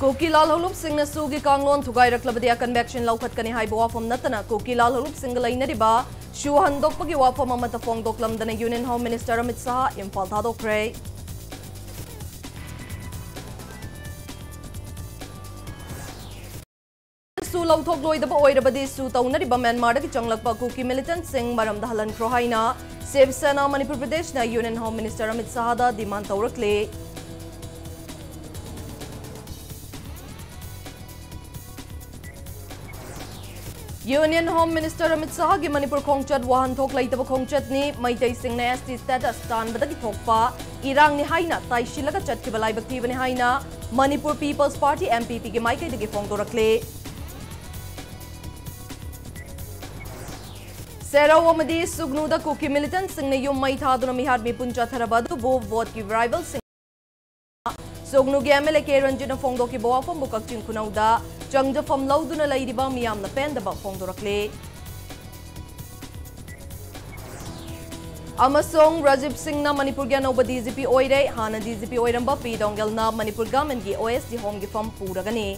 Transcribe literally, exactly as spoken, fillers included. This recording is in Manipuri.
ꯀꯨꯀꯤ ꯂꯥꯜꯍꯧꯂꯨꯞꯁꯤꯡꯅ ꯁꯨꯒꯤ ꯀꯥꯡꯂꯣꯟ ꯊꯨꯒꯥꯏꯔꯛꯂꯕꯗꯤ ꯑꯀꯟꯕ action ꯂꯧꯈꯠꯀꯅꯤ ꯍꯥꯏꯕ ꯋꯥꯐꯝ ꯅꯠꯇꯅ ꯀꯨꯀꯤ ꯂꯥꯜꯍꯧꯂꯨꯞꯁꯤꯡꯒ ꯂꯩꯅꯔꯤꯕ ꯁꯨ ꯍꯟꯗꯣꯛꯄꯒꯤ ꯋꯥꯐꯝ ꯑꯃꯠꯇ ꯐꯣꯡꯗꯣꯛꯂꯝꯗꯅ Union Home Minister Amit Shah Imphal ꯊꯥꯗꯣꯛꯈ꯭ꯔꯦ꯫ ꯁꯨ ꯂꯧꯊꯣꯛꯂꯣꯏꯗꯕ ꯑꯣꯏꯔꯕꯗꯤ ꯁꯨ ꯇꯧꯅꯔꯤꯕ ꯃ꯭ꯌꯥꯟꯃꯥꯔꯗꯒꯤ ꯆꯪꯂꯛꯄ ꯀꯨꯀꯤ militantꯁꯤꯡ ꯃꯔꯝꯗ ꯍꯜꯍꯟꯈ꯭ꯔꯣ ꯍꯥꯏꯅ ꯁꯤꯕ ꯁꯦꯅꯥ Manipur ꯄ꯭ꯔꯗꯦꯁꯅ Union Home Minister Amit ꯁꯥꯍꯗ demand ꯇꯧꯔꯛꯂꯤ꯫ Union Home Minister Amit ꯁꯥꯍꯒꯤ Manipur ꯈꯣꯡꯆꯠ ꯋꯥꯍꯟꯊꯣꯛ ꯂꯩꯇꯕ ꯈꯣꯡꯆꯠꯅꯤ꯫ ꯃꯩꯇꯩꯁꯤꯡꯅ ST status ꯇꯥꯟꯕꯗꯒꯤ ꯊꯣꯛꯄ ꯏꯔꯥꯡꯅꯤ ꯍꯥꯏꯅ ꯇꯥꯏꯁꯤꯜꯂꯒ ꯆꯠꯈꯤꯕ ꯂꯥꯏꯕꯛ ꯊꯤꯕꯅꯤ ꯍꯥꯏꯅ Manipur People's Party, MPPꯒꯤ ꯃꯥꯏꯀꯩꯗꯒꯤ ꯐꯣꯡꯗꯣꯔꯛꯂꯤ꯫ ꯁꯦꯔꯧ ꯑꯃꯗꯤ ꯁꯨꯒꯅꯨꯗ ꯀꯨꯀꯤ militantꯁꯤꯡꯅ ꯌꯨꯝ ꯃꯩ ꯊꯥꯗꯨꯅ ꯃꯤꯍꯥꯠ ꯃꯤꯄꯨꯟ ꯆꯠꯊꯔꯕ ꯑꯗꯨꯕꯨ voteꯀꯤ rivalꯁꯤꯡ ꯁꯨꯒꯅꯨꯒꯤ MLA ꯀꯦ ꯔꯟꯖꯤꯠꯅ ꯐꯣꯡꯗꯣꯛꯈꯤꯕ ꯋꯥꯐꯝꯕꯨ ꯀꯛꯆꯤꯡ ꯈꯨꯅꯧꯗ ꯆꯪꯖꯐꯝ ꯂꯧꯗꯨꯅ ꯂꯩꯔꯤꯕ ꯃꯤꯌꯥꯝꯅ ꯄꯦꯟꯗꯕ ꯐꯣꯡꯗꯣꯔꯛꯂꯤ꯫ ꯑꯃꯁꯨꯡ ꯔꯥꯖꯤꯕ ꯁꯤꯡꯅ ꯃꯅꯤꯄꯨꯔꯒꯤ ꯑꯅꯧꯕ DGP ꯑꯣꯏꯔꯦ꯫ ꯍꯥꯟꯅ DGP ꯑꯣꯏꯔꯝꯕ ꯄꯤ ꯗꯣꯡꯒꯦꯜꯅ ꯃꯅꯤꯄꯨꯔ governmentꯀꯤ OSD homeꯒꯤ ꯐꯝ ꯄꯨꯔꯒꯅꯤ꯫